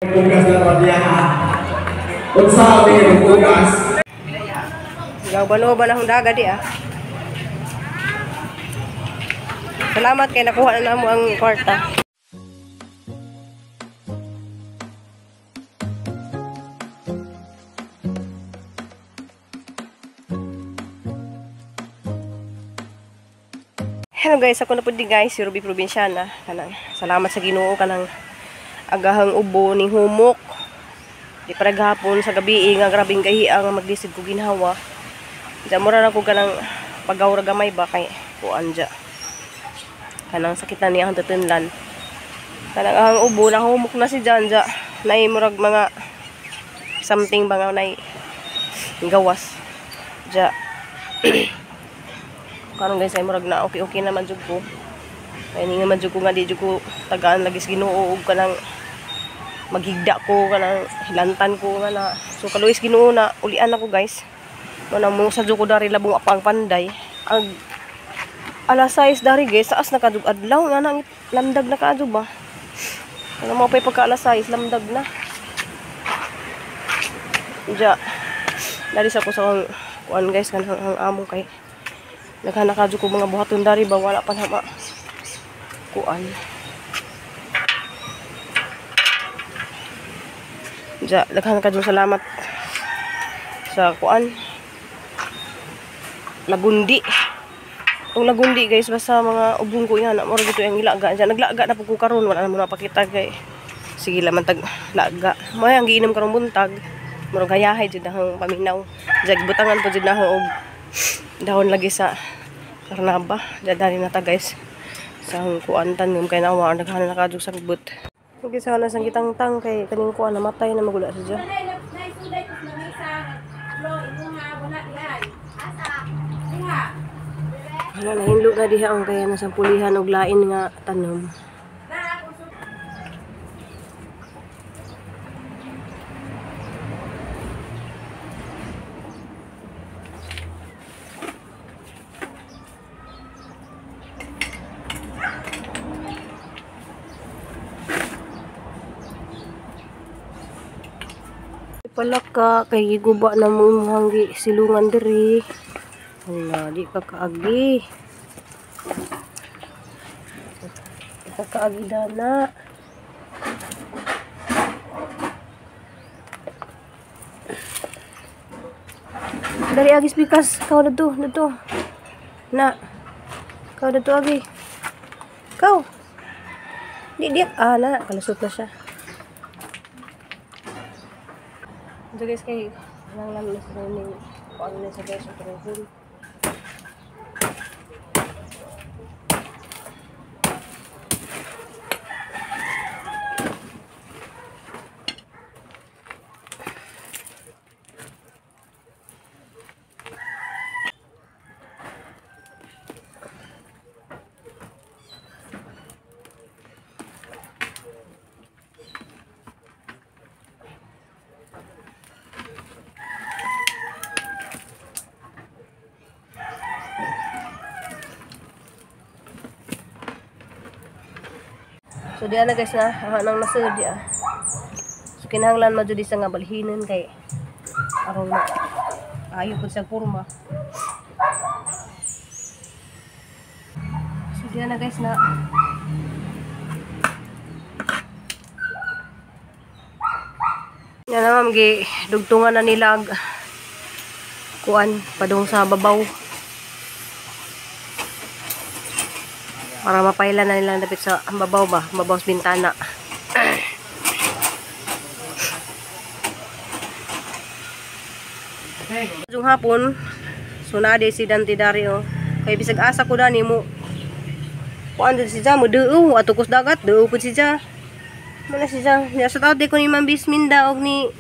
Bugas na ron niya. Unsa may bugas? Gauban-uban akong daga di ah. Salamat kay nakuha na namo ang kwarta. Hello guys, ako na po di guys, si Ruby Probinsyana. Kanang salamat sa Ginoo kanang agahang ubo ning humok. Di para gahapon sa gabi nga grabing gahi ang maglisod ko ginhawa. Diya mura ra ko kanang pagaw ra gamay ba kay kuan dya. Kanang sakitan niya ang tutunlan. Kanang ang ubo na humok na si Jan dya. Nay murag mga something ba nga nay gawas. Dya. Karon guys ay murag na okay naman jud ko. Kay ni naman jud ko nga di jud ko tagaan lagi sa Ginoo og kanang maghigda ko kanang hilantan ko nga na. So kaluis Ginoo na ulian ako guys. Mo nang mo sa jud ko dari labong apang panday. Ag alas 6 dari guys, taas na kadug adlaw nga nang lamdag na kaadto ba. Ano mo pay pagka alas 6 lamdag na. Diya dari sa ko sa kuan guys kanang ang amo kay naghanap ka ko mga buhaton dari ba wala pa na kuan. Diya daghan ka salamat sa kuan lagundi. Itong lagundi guys basta mga ubong ko yan mura gito ang ilaga diya naglaga na pud ko karon wala na mo napakita kay sige laman tag laga. May ang giinom karong buntag murag hayahay jud ang paminaw. Diya gibutangan po jud nako og dahon lagi sa karnaba. Diya dali na ta guys sa kuan tanom kay nawa naghanan na kadug sa but. Okay sa na sang gitangtang kay kaning kuan namatay na magula sa diya. Wala na hinlo na diha ang kaya na sang pulihan og lain nga tanom. Palaka kay giguba na mo imong silungan diri. Wala di ka kaagi. Di ka kaagi dana. Dari agis bikas kau dito, dito. Na. Kau dito agi. Kau. Di di ah na kalusot na siya. So guys kay lang lang na sa ning kuan na sa guys sa truhon. So diyan na guys na nang nasud diya. So kinahanglan man jud sa nga balhinon kay aron ma ayo pud sa porma. So diyan na guys na. Yan na ma'am gi dugtungan na nila kuan padung sa babaw. Para mapaila na nila dapit sa babaw ba, babaw sa bintana. Yung hapon, so naade si Dante Dario. Kay bisag asa ko dani mo. Kuan si Ja mo duo ato kus dagat, duo pud si Ja. Muna si Ja. Ya sa tawd ko ni Ma'am Bisminda og ni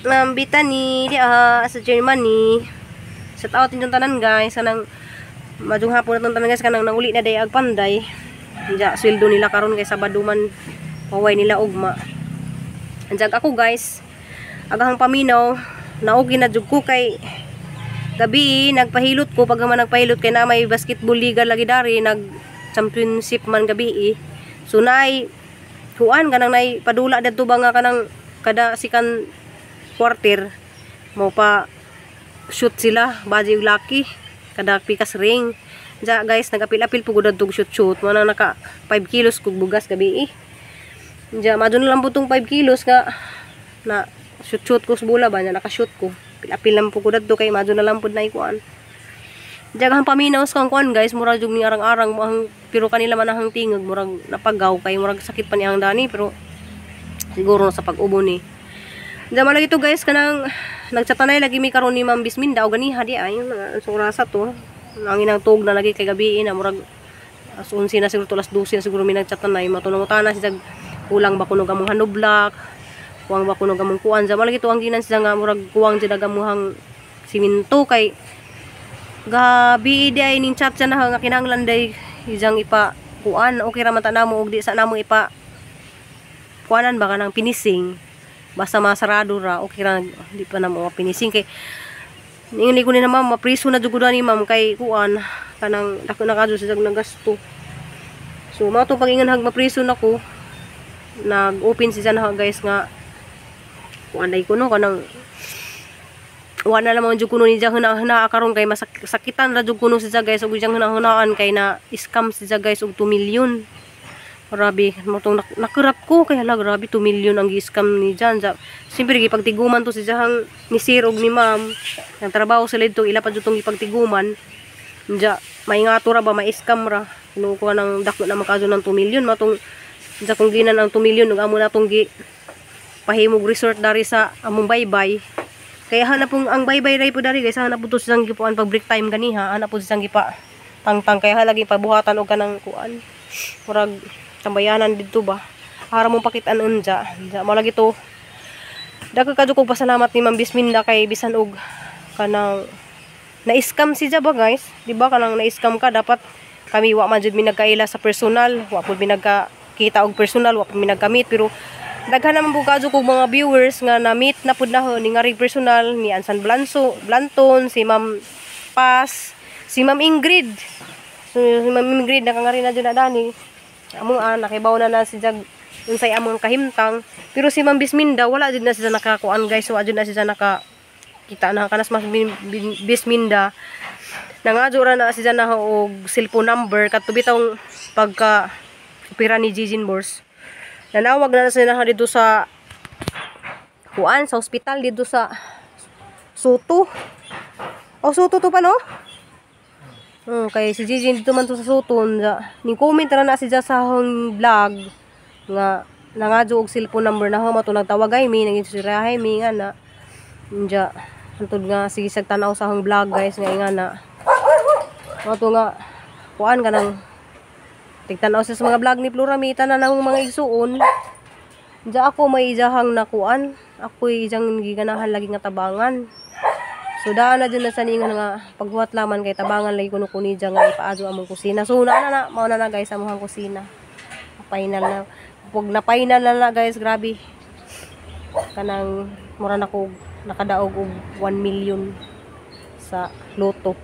Ma'am Bitani diha sa Germany. Sa tawd inyong tanan guys, kanang madung hapon na tanan guys kanang nanguli na day ag panday. Diya sweldo nila karon kay Sabado man paway nila ugma. Anjag ako guys, agahang paminaw, naugi na jud ko kay gabi nagpahilot ko pag man nagpahilot kay na may basketball liga lagi dari nag championship man gabi. So nay kuan kanang nay padula dadto ba nga kanang Kada second quarter mo pa shoot sila, baji ug laki kada pikas ring. Ja guys, nagapil-apil po gud adtog shoot-shoot, mo na naka 5 kilos kog bugas gabi eh. Ja madun lang po tong 5 kilos nga na shoot-shoot ko sa bola ba, na naka-shoot ko. Apil-apil lang po gud adto kay madun na lang pud na ikuan. Ja ang paminaw sa kuan guys, murag jud ni arang-arang mo ang, pero kanila man ang tingog murag napagaw kay murag sakit pa niyang dani, pero siguro sa pag-ubo ni. Diyan man lagi to guys, kanang nagchatanay lagi mi karon ni Ma'am Bisminda o ganiha di ay mga orasa to. Nangin ang tug na lagi kay gabi na murag alas 11 na siguro to, alas 12 na siguro mi nagchatanay. Matunong-utana siya kulang ba kuno gamong hanublak, kuwang ba kuno gamong kuan. Diyan man lagi to ang ginan siya nga murag kuwang siya gamuhang siminto kay gabi di ay ning chat siya na nga kinahanglan day ijang ipa kuan. Okay ra man ta namo og di sa namo ipa kuanan ba kanang pinising. Basta masarado ra, okay ra, di pa na mo pinising kay ningon ko ni na ma'am, mapriso na jud ni ma'am kay kuan kanang dako na kadto sa nagasto. So mao tong pag-ingon hag mapriso na ko, nag-open siya na guys nga kuan day ko no kanang wala na lamang jud kuno ni siya huna-huna karon kay masakitan ra jud kuno siya guys, ug siyang huna-hunaan kay na scam siya guys og 2 million. Grabe, mo tong nakurap ko kay hala grabe 2 million ang gi-scam ni Jan. Siyempre gipagtiguman to si Jahang ni sir og ni ma'am. Ang trabaho sila dito ila pa jud tong gipagtiguman. Diya maingato ra ba ma-scam ra. Kinukuha ng dako na makaadto ng 2 million matong diya kung ginan ang 2 million ug amo na tong gi pahimog resort dari sa among baybay. Kaya hanap pong ang baybay ray po dari guys, hanap po to siyang gipuan pag break time ganiha, hanap po siyang gipa tangtang kaya lagi pabuhatan og kanang kuan. Murag tambayanan didto ba. Para mong pakitaan unja. Unja mo lagi to. Dako kadto kog pasalamat ni Ma'am Bisminda kay bisan og kanang na-scam si ba guys, di ba kanang na-scam ka dapat kami wa man jud mi nagkaila sa personal, wa pud mi nagkakita og personal, wa pud mi nagkamit, pero daghan naman pud kadto kog mga viewers nga na-meet na pud na ni nga personal ni Ansan Blanso, Blanton, si Ma'am Paz, si Ma'am Ingrid. So, si Ma'am Ingrid nakangari na jud na dani. Among nakibaw na na si Jag unsay among kahimtang, pero si Ma'am Bisminda wala jud na siya nakakuan guys, so jud na siya naka kita na kanas Ma'am Bisminda nangadyo ra na siya na og cellphone number kadto bitawng pagka opera ni Gigi Bors. Nanawag na siya na dito sa kuan sa ospital dito sa Suto. O Suto to pa no? Kay si Gigi dito man to sa Suto. Ning comment ra na siya sa akong vlog nga nangadyo og cellphone number na ho mato nagtawag ay mi nangin si Rahay mi nga na. Unja antod nga sige sag tan-aw sa akong vlog guys nga nga na. Mato nga kuan kanang tigtan-aw sa mga vlog ni Flora mi tanan ang mga igsuon. Unja ako may ijahang nakuan, ako'y ijang giganahan lagi nga tabangan. So daan na dyan na sa ningon nga paghuwat laman kay tabangan lagi kuno kuni dyan nga ipaadyo among kusina. So na na na mao na na guys among kusina. Final na. Pag na final na na guys, grabe. Kanang mura na ko nakadaog og 1 million sa loto.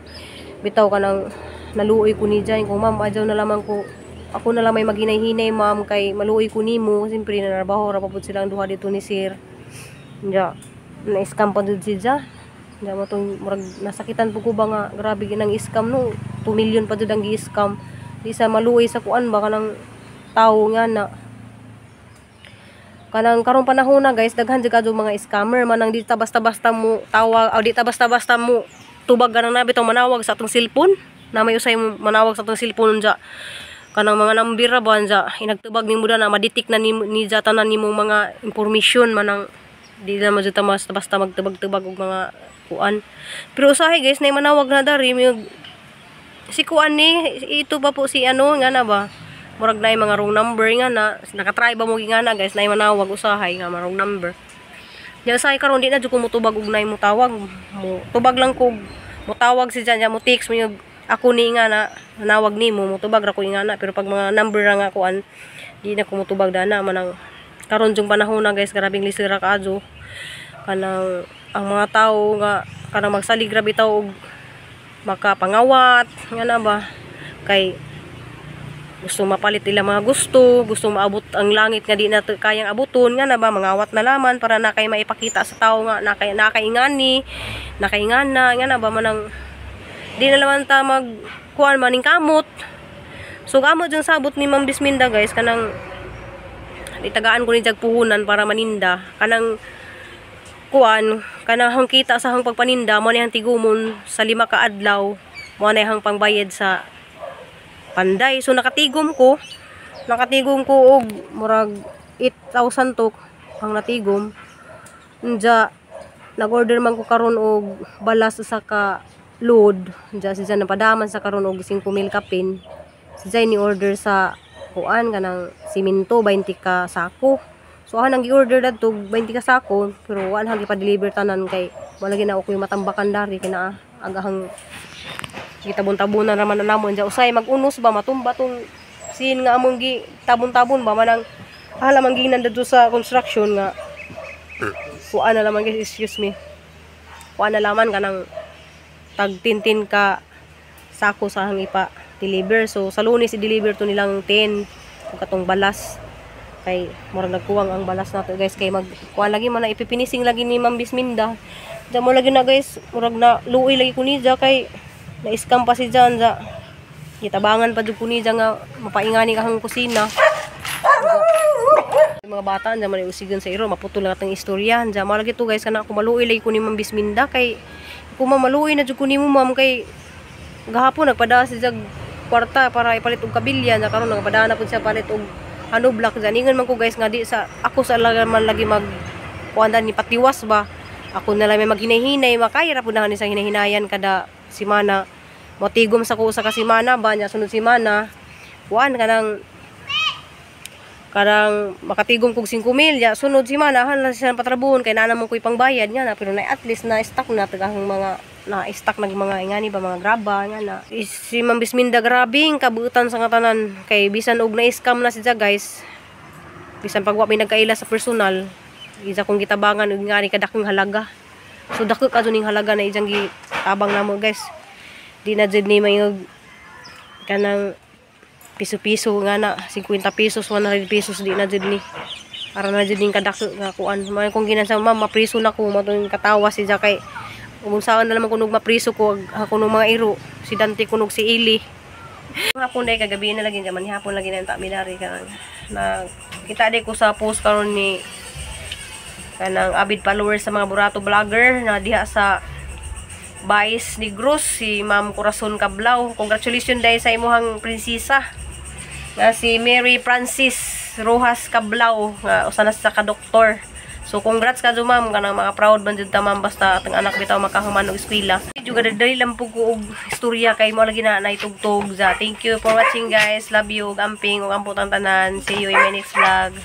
Bitaw kanang naluoy ko ni dyan. Kung ma'am, adyaw na lamang ko, ako na lang may maghinay-hinay ma'am kay maluoy ko nimo. Siyempre nanarbaho ra pa pud silang duha dito ni sir. Nya, na-scam pa dud si dya. Nya mo tong murag nasakitan po ko ba nga grabe ginang scam no. 2 million pa jud ang gi-scam. Di sa maluoy sa kuan ba kanang tawo nga na. Kanang karong panahon na guys, daghan jud kadto mga scammer manang di ta basta-basta mo tawag o di ta basta-basta mo tubag ganang na bitong manawag sa atong cellphone. Na may usay manawag sa atong cellphone unja. Kanang mga number ra ba unja, inagtubag nimo na ma-detect na ni tanan nimong mga information manang di na man jud ta basta-basta magtubag-tubag og mga kuan. Pero usahay guys, nay manawag na dari may si kuan ni ito pa po si ano nga na ba? Murag na mga wrong number nga na nakatry ba mo nga na guys, nay manawag usahay nga mga wrong number. Nya usahay karon di na jud ko motubag og nay mo tawag. Mo tubag lang ko motawag si jan mo text mo yung ako ni nga na manawag nimo motubag ra ko nga na, pero pag mga number ra nga kuan di na ko motubag dana manang karon jung panahon na guys, grabing lisira kaadyo kanang ang mga tawo nga kanang magsalig ra bitaw og makapangawat nga na ba kay Gusto mapalit nila mga gusto, gusto maabot ang langit nga di na kayang abuton nga na ba, mangawat na laman para na kay maipakita sa tao nga na kay nakaingani, nakaingana nga na ba, manang di na laman ta mag kuan maning kamot. So kamot yung sabot ni Ma'am Bisminda, guys, kanang itagaan ko ni jag puhunan para maninda kanang kuan, kanang hang kita sa hang pagpaninda mo ni hang tigumon sa 5 ka adlaw, mo na hang pangbayad sa panday. So nakatigom ko og murag 8,000 to ang natigom. Unja nag-order man ko karon og balas sa ka load. Unja si Jan napadaman sa karon og 5,000 kapin. Si Jai ni order sa kuan kanang simento 20 ka sako. So han ang gi-order dadto 20 ka sako, pero wala hang ipa-deliver tanan kay wala gyud na ako yung matambakan dari kay naa agahang gitabon-tabonan naman na namo. Unja usay mag-unos ba, matumba tong sin nga among gi tabon-tabon ba, manang hala man ginan dadto sa construction nga kuan na laman, guys, excuse me, kuan na laman kanang tag 10 ka sako sa hang ipa deliver. So sa Lunes i-deliver to nilang 10 ug katong balas kay murag nagkuwang ang balas nato, guys, kay mag kuan lagi man na ipipinising lagi ni Ma'am Bisminda. Diyan mo lagi na, guys, murag na luoy lagi ko niya kay na-scam pa si Jan ja. Gitabangan pa jud ko niya nga mapaingani ka hang kusina. Yung mga bata diyan man usigan sa iro, maputol lang atong istorya. Diyan mo lagi to, guys, kana ako maluoy lagi ko ni Ma'am Bisminda kay kung maluoy na jud ko nimo, ma'am, kay gahapon nagpada si jag kwarta para ipalit og kabilyan na karon nagpada na pud siya palit og ano block dyan. Ingon man ko, guys, nga di sa ako sa lagan man lagi mag kuan ni patiwas ba, ako na lang may maghinay-hinay, makaya ra pud na sa hinay-hinayan kada simana, motigom sa ko sa kasimana ba nya sunod simana kuan kanang karang makatigom kog 5,000 ya sunod simana han lang siya patrabon kay naa naman ko'y pangbayad nga na, pero na at least na stock na tagahang mga na stock nag mga ingani ba, mga graba nga na. Si Ma'am Bisminda grabing kabuutan sa nga tanan kay bisan og na scam na siya, guys, bisan pag wa may nagkaila sa personal, isa kong gitabangan og ngani kadakong halaga. So dako ka ning halaga na ijang gitabang namo, guys, di na jud ni mayog kanang piso-piso nga na 50 pesos, 100 pesos, di na jud ni para na jud ning kadako nga kuan. May kung ginan sa ma'am, mapriso na ko matong katawa si kay kung saan na naman kunog mapriso ko ako ng mga iro si Dante kunog si Ili. Hapon day kagabi na lagi man hapon lagi na ta milari kanang na kita day ko sa post karon ni kanang avid followers sa mga Burato vlogger na diha sa Bais Negros, si Ma'am Corazon Cablao. Congratulations dahil sa imuhang prinsesa nga si Mary Francis Rojas Cablao nga usa na sa ka doktor. So congrats ka ma'am, kanang mga proud man jud ta, ma'am, basta atong anak bitaw makahuman og eskwela. Medyo dali lang pud ko og istorya kay mo lagi na naitugtog za. Thank you for watching, guys. Love you ug amping ug amputang tanan. See you in my next vlog.